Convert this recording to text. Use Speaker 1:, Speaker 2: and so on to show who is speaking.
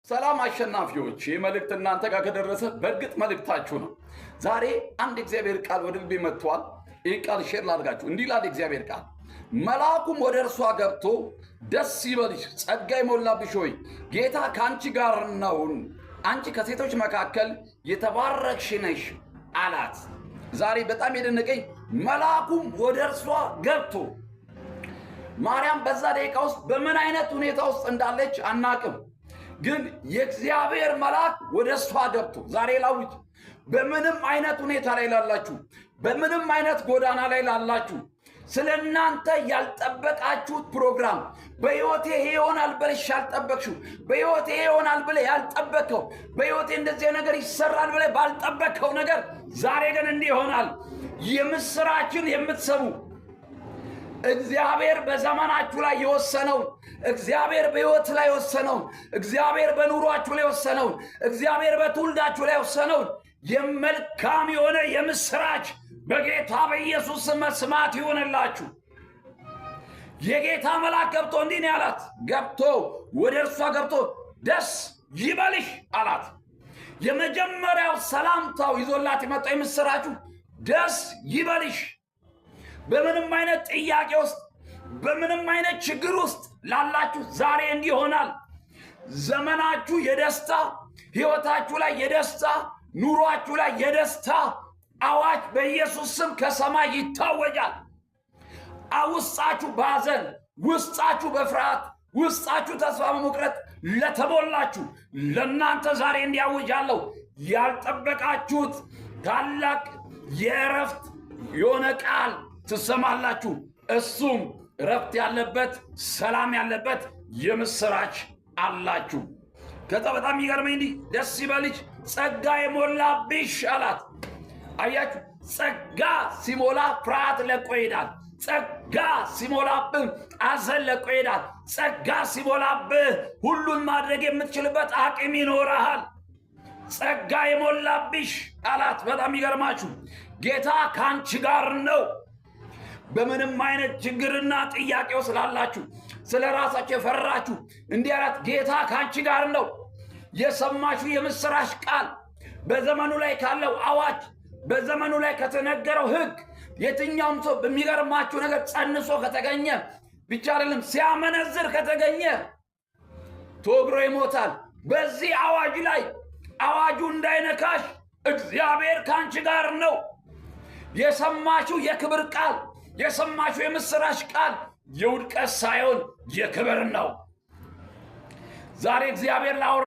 Speaker 1: ሰላም አሸናፊዎች፣ ይህ መልእክት እናንተ ጋር ከደረሰ በእርግጥ መልእክታችሁ ነው። ዛሬ አንድ እግዚአብሔር ቃል ወደ ልቤ መጥቷል። ይህ ቃል share ላድርጋችሁ። እንዲህ ይላል እግዚአብሔር ቃል፣ መልአኩም ወደ እርሷ ገብቶ ደስ ይበልሽ፣ ጸጋ የሞላብሽ ሆይ ጌታ ከአንቺ ጋር ነውን፣ አንቺ ከሴቶች መካከል የተባረክሽ ነሽ አላት። ዛሬ በጣም የደነቀኝ መልአኩም ወደ እርሷ ገብቶ፣ ማርያም በዛ ደቂቃ ውስጥ በምን አይነት ሁኔታ ውስጥ እንዳለች አናቅም። ግን የእግዚአብሔር መልአክ ወደ እሷ ገብቶ፣ ዛሬ ላውጅ፣ በምንም አይነት ሁኔታ ላይ ላላችሁ፣ በምንም አይነት ጎዳና ላይ ላላችሁ፣ ስለ እናንተ ያልጠበቃችሁት ፕሮግራም፣ በሕይወቴ ይሄ ይሆናል ብለሽ ያልጠበቅሽው፣ በሕይወቴ ይሄ ይሆናል ብለህ ያልጠበቅከው፣ በሕይወቴ እንደዚህ ነገር ይሰራል ብለህ ባልጠበቅከው ነገር ዛሬ ግን እንዲህ ይሆናል። የምስራችን የምትሰሙ፣ እግዚአብሔር በዘመናችሁ ላይ የወሰነውን፣ እግዚአብሔር በሕይወት ላይ የወሰነውን፣ እግዚአብሔር በኑሯችሁ ላይ የወሰነውን፣ እግዚአብሔር በትውልዳችሁ ላይ የወሰነውን የመልካም የሆነ የምስራች በጌታ በኢየሱስ ስም መስማት ይሆንላችሁ። የጌታ መልአክ ገብቶ እንዲህ ነው ያላት። ገብቶ ወደ እርሷ ገብቶ ደስ ይበልሽ አላት። የመጀመሪያው ሰላምታው ይዞላት የመጣው የምስራችሁ ደስ ይበልሽ። በምንም አይነት ጥያቄ ውስጥ፣ በምንም አይነት ችግር ውስጥ ላላችሁ ዛሬ እንዲህ ይሆናል። ዘመናችሁ የደስታ፣ ህይወታችሁ ላይ የደስታ፣ ኑሯችሁ ላይ የደስታ አዋጅ በኢየሱስ ስም ከሰማይ ይታወጃል። ውስጣችሁ በሐዘን፣ ውስጣችሁ በፍርሃት፣ ውስጣችሁ ተስፋ በመቁረጥ ለተሞላችሁ ለእናንተ ዛሬ እንዲህ አውጃለሁ። ያልጠበቃችሁት ታላቅ የእረፍት የሆነ ቃል ትሰማላችሁ። እሱም እረፍት ያለበት፣ ሰላም ያለበት የምስራች አላችሁ። ከዛ በጣም የሚገርመኝ እንዲህ ደስ ይበልሽ ጸጋ የሞላብሽ አላት። አያችሁ፣ ጸጋ ሲሞላ ፍርሃት ለቆ ይሄዳል። ጸጋ ሲሞላብህ ሐዘን ለቆ ይሄዳል። ጸጋ ሲሞላብህ ሁሉን ማድረግ የምትችልበት አቅም ይኖርሃል። ጸጋ የሞላብሽ አላት። በጣም ይገርማችሁ ጌታ ከአንቺ ጋር ነው። በምንም አይነት ችግርና ጥያቄ ውስጥ ላላችሁ፣ ስለ ራሳችሁ የፈራችሁ እንዲህ አላት፣ ጌታ ከአንቺ ጋር ነው። የሰማችሁ የምስራች ቃል በዘመኑ ላይ ካለው አዋጅ፣ በዘመኑ ላይ ከተነገረው ሕግ፣ የትኛውም ሰው በሚገርማችሁ ነገር ጸንሶ ከተገኘ ብቻ አይደለም፣ ሲያመነዝር ከተገኘ ተወግሮ ይሞታል። በዚህ አዋጅ ላይ አዋጁ እንዳይነካሽ እግዚአብሔር ከአንቺ ጋር ነው። የሰማችሁ የክብር ቃል፣ የሰማችሁ የምስራች ቃል የውድቀት ሳይሆን የክብር ነው። ዛሬ እግዚአብሔር ላወራ